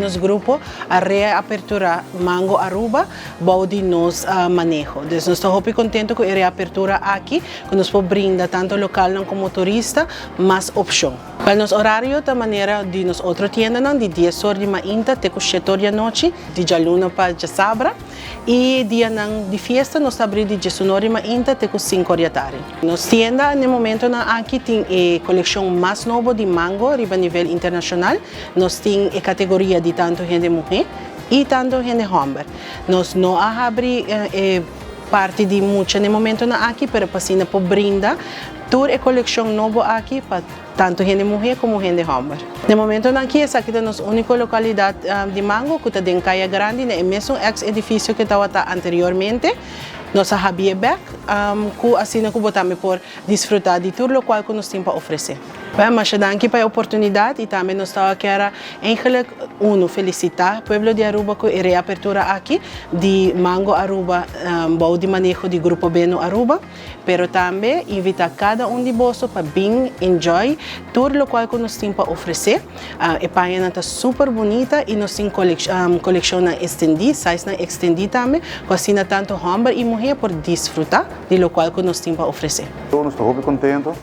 nos grupo a reapertura Mango Aruba bou di nos maneho. Dus nos ta hopi contento cu e reapertura aki, cu nos por brinda tanto localnan como turista mas opcion. Wel, nos horario ta manera di nos otro tiendanan, di 10 or di mainta te cu 7 or di anochi, di djaluna pa djasabra. Y dianan di fiesta nos ta habri di 11 or di mainta te cu 5 or di atardi. Nos tienda na e momentonan aki tin e coleccion mas nobo di Mango riba nivel internacional. Nos tin e categoria di tanto hende muhe y tanto hende homber. Nos no a habri e parti di mucha na e momentonan aki, pero pa asina por brinda tur e coleccion nobo aki pa tanto hende muhe como hende homber. Na e momentonan aki esaki ta nos unico localidad di Mango cu ta den Caya Grandi, na e mesun ex edificio cu tabata anteriormente. Nos a habri'e bek, cu asina cu bo tambe por disfruta di tur locual cu nos tin pa ofrece. Bueno, masha danki pa e oportunidad y tambe nos ta kier eigenlijk uno felicita pueblo di Aruba cu e reapertura aki di Mango Aruba bou di maneho di Grupo Beno Aruba, pero tambe invita cada un di boso pa bin enjoy tur locual cu nos tin pa ofrece. E pañanan ta super bunita y nos tin coleccionnan extendi, sizenan extendi tambe, cu asina tanto homber y muhe por disfruta di locual cu nos tin pa ofrece. Nos ta hopi contento.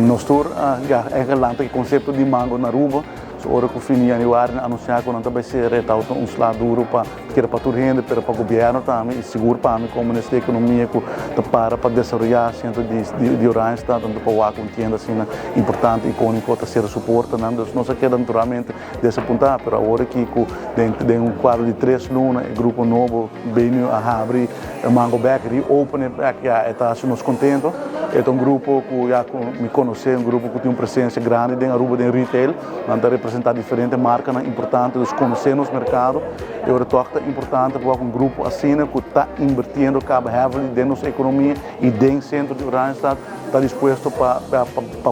Nos tur ya eigenlijk e concepto di Mango na Aruba. So ora cu fin di januari anuncia cu nan ta bay sera, ta un sla duro pa kere pa tur hende, pero pa gobierno tambe y sigur pa mi como minister di economia cu ta para pa desaroya centro di Oranjestad, tanto pa wak un tienda asina importante, iconico, ta sera su portanan. Dus nos a keda naturalmente desapunta, pero awor aki cu den un cuadro di 3 luna e grupo nobo bin a habri Mango back, reopen it back, ja, e ta nos contento. E ta un grupo cu ya mi conoce, un grupo cu tin un presencia grandi den Aruba den retail, nan ta representa diferente marcanan importante, dus conoce nos mercado. Y awor toch ta importante pa un grupo asina cu ta invirtiendo caba heavily den nos economia y den centro di Oranjestad ta dispuesto pa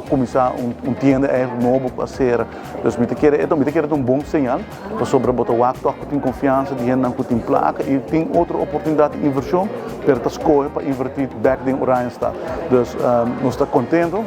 cuminsa un tienda eigenlijk nobo pa sera. Dus mi ta kere un bon señal pasobra bo ta wak toch cu tin confiansa di hende cu tin placa y tin otro oportunidad di inversion, pero ta scoge pa inverti back den Oranjestad. Dus nos ta contento,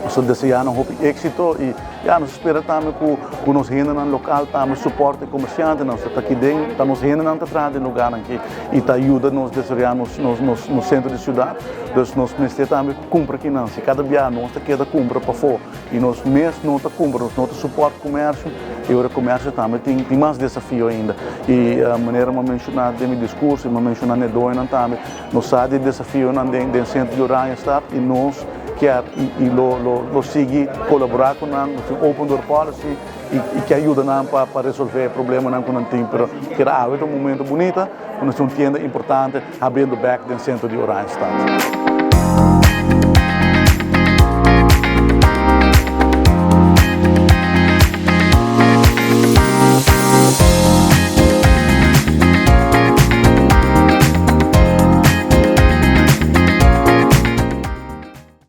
nos ta deseando hopi exito y ja, nos ta spera tambe cu nos hendenan local tambe support e comerciante, nos ta aki den, ta nos hendenan ta traha den lugar aki y ta yuda nos desaroya nos centro di ciudad. Dus nos mester tambe cumpra aki nan. Si cada biaha nos ta keda cumpra pafo y nos mes no ta cumpra, nos no ta support comercio, y e comercio tambe tin mas desafio ainda. Y manera mi a menciona den mi discurso, mi a menciona na doñonan tambe, nos sa di desafionan den centro di Oranjestad y nos kier y lo sigui colabora cu nan, nos tin open door policy y kier yuda nan pa resolve problemanan cu nan tin, pero kier ta un momento bunita, cu nos tin un tienda importante habriendo back den centro di Oranjestad.